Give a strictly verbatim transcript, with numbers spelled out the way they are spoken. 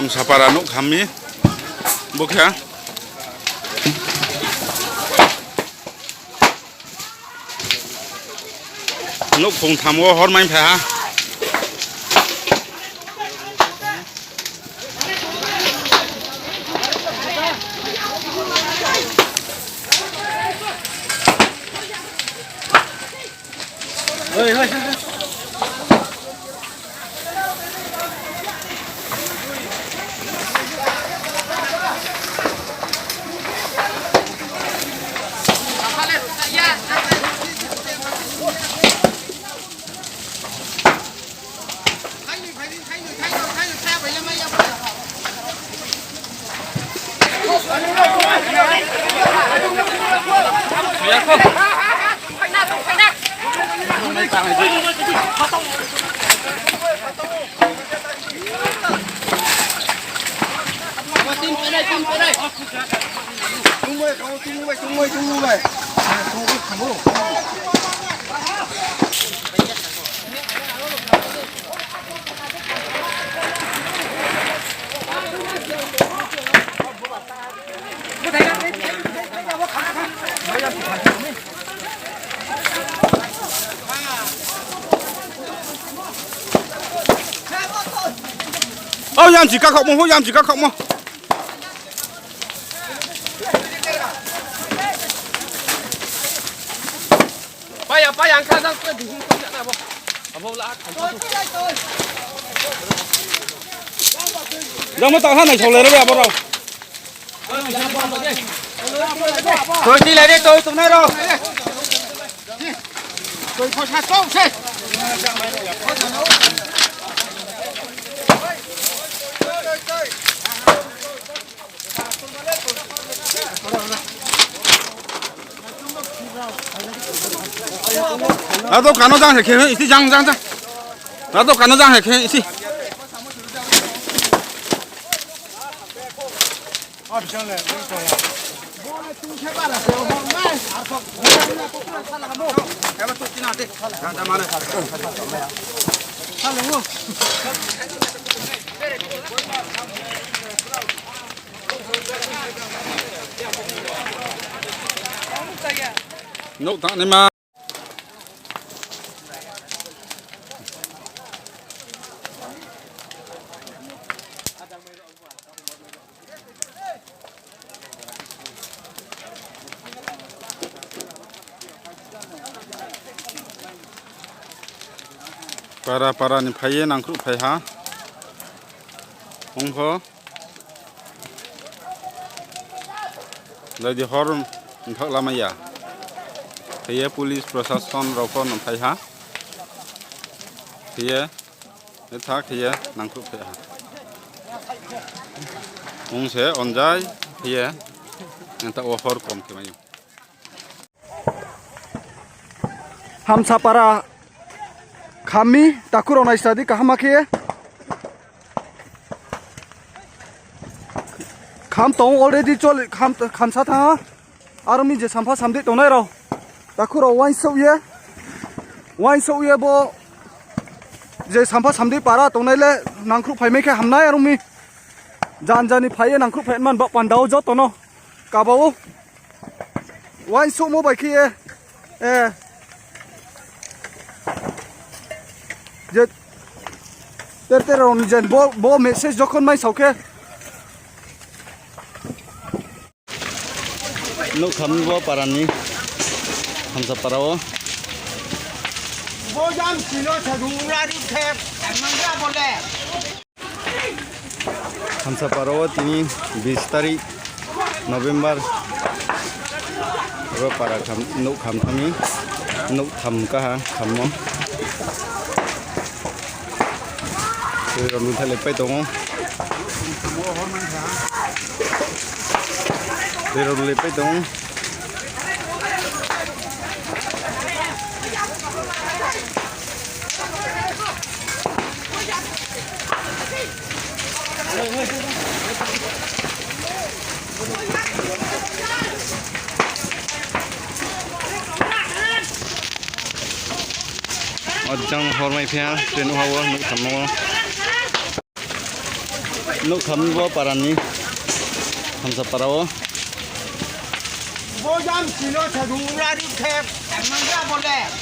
Sapara nouh kham mi. Bo khe nouhkhong tham wo hor mai phai ha. O yamchi kakhaohmo, ho yamchi kakhaohmo. Paya, paya, ang kha jang khe bihing khe na bo. Abo la kha. Jang ma ta ha nai sole re abo rao. Toi ti lai re, toi tongnai rao. Toi pho sa tong se. Ado kano jang he khe isi jang jang jang. Ado kano jang he khe isi. Nouh tangnaima. Para para ni phai ye nangkhruh phai ha. Ong pho. Lai di hor mthak lamai ya. Khe ye police prosason rao pho no phai ha. Khe ye, tha khe ye nangkhruh phai ha. Ong se onjai khe ye, ang ta wo hor kom khe mai ou. Hamsapara kham mi, takhu rao naisa di kaham khe. Kham tong already choli, kham, khamsa thanng ha. Aro mi je sampha samdei tongnai rao. Takhu rao uaingsouh ye, uaingsouh ye bo je sampha samdei para tongnai le nangkhruh phaimai khe hamnai aro mi. Jan jani phai ye nangkhruh phai man ba panda wo joto no kaba ou. Uaingsouhmo bai khe ye, eh, je ter ter rao ni jen bo, bo message jokhon mai sao khe. Nouh kham bo para ni, Hamsapara wo. Hamsapara wo tini bis tarik November ro para kham, nouh kham thang mi, nouh tham kaha khammo. Tei rao lutha le pai tong ou. Tei rao le pai tong ou. O jang hor mai phi ha, tei nuh ha wo, nouh tham no. Nouh kham bo para ni, Hamsa para wo. Bo jam sino sa rung la ri khe, ang nang ya bo le.